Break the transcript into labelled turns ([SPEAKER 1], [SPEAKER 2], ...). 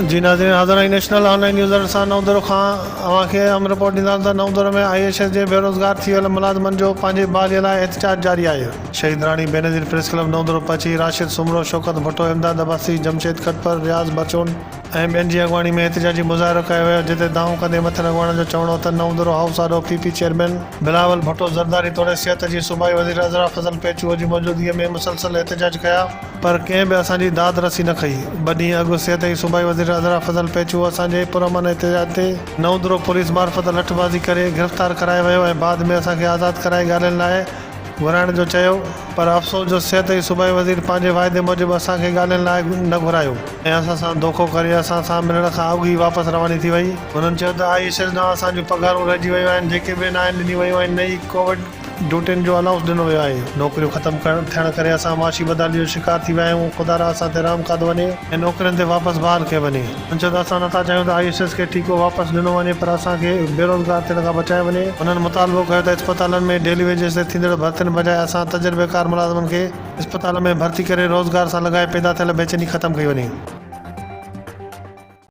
[SPEAKER 1] جي ناظرين حاضر آهيون نيشنل آن لائين نيوز سان نئون دورو کان اوهان کي اهم رپورٽ ڏيندا هلون ته نئون دورو ۾ I S S جي بيروزگار ٿي ويل ملازمن جو پنهنجي بحالي لاء احتجاج جاري آهي. شهيد راڻي بينظير پريس ڪلب نئون دورو پهچي راشد سومرو، شوڪت ڀٽو، امداد عباسي، جمشيد کٽپر، رياض بچون ۽ ٻين جي اڳواڻي ۾ احتجاجي مظاهرو ڪيو ويو جتي دانهون ڪندي مٿين اڳواڻن جو چوڻ هو ته نئون دورو هائوس آڏو P P chairman Bilawal Bhutto Zardari توڙي صحت جي صوبائي وزير عذرا فضل پيچوهو جي موجودگي ۾ مسلسل احتجاج ڪيا. پر ڪنهن به اسان جي داد رسي نه ڪئي. ٻه ڏينهن اڳ صحت ۽ صوبائي وزير عذرا فضل پيچوهو اسان جي پرامن احتجاج تي نئون درو پوليس معرفت لٺبازي ڪري گرفتار ڪرايو ويو ۽ بعد ۾ اسان کي آزاد ڪرائي ڳالهين لاء گهرائڻ جو چيو پر افسوس جو صحت ۽ صوبائي وزير پنهنجي واعدي موجب اسان کي ڳالهين لاء نه گهرايو ۽ اسان سان دوکو ڪري اسان سان ملڻ کان اڳ ئي واپس رواني ٿي وئي. هنن چيو ته I S S ڏانهن اسان جون پگهارون رهجي ويون آهن جيڪي به ناهن ڏنيون ويون ۽ نه ئي ڪووڊ ڊيوٽين جو الائونس ڏنو ويو آهي. نوڪريون ختم ٿيڻ ڪري اسان معاشي بدحالي جو شڪار ٿي ويا آهيون، خدارا اسان تي رحم کاڌو وڃي ۽ نوڪرين تي واپس بحال ڪيو وڃي. هن چيو ته اسان نٿا چاهيون ته I S S کي ٺيڪو واپس ڏنو وڃي پر اسان کي بيروزگار ٿيڻ کان بچايو وڃي. هنن مطالبو ڪيو ته اسپتالن ۾ ڊيلي ويجز تي ٿيندڙ ڀرتين بجاء اسان تجربيڪار ملازمن کي اسپتالن ۾ ڀرتي ڪري روزگار سان لڳائي پيدا ٿيل بيچيني ختم ڪئي وڃي.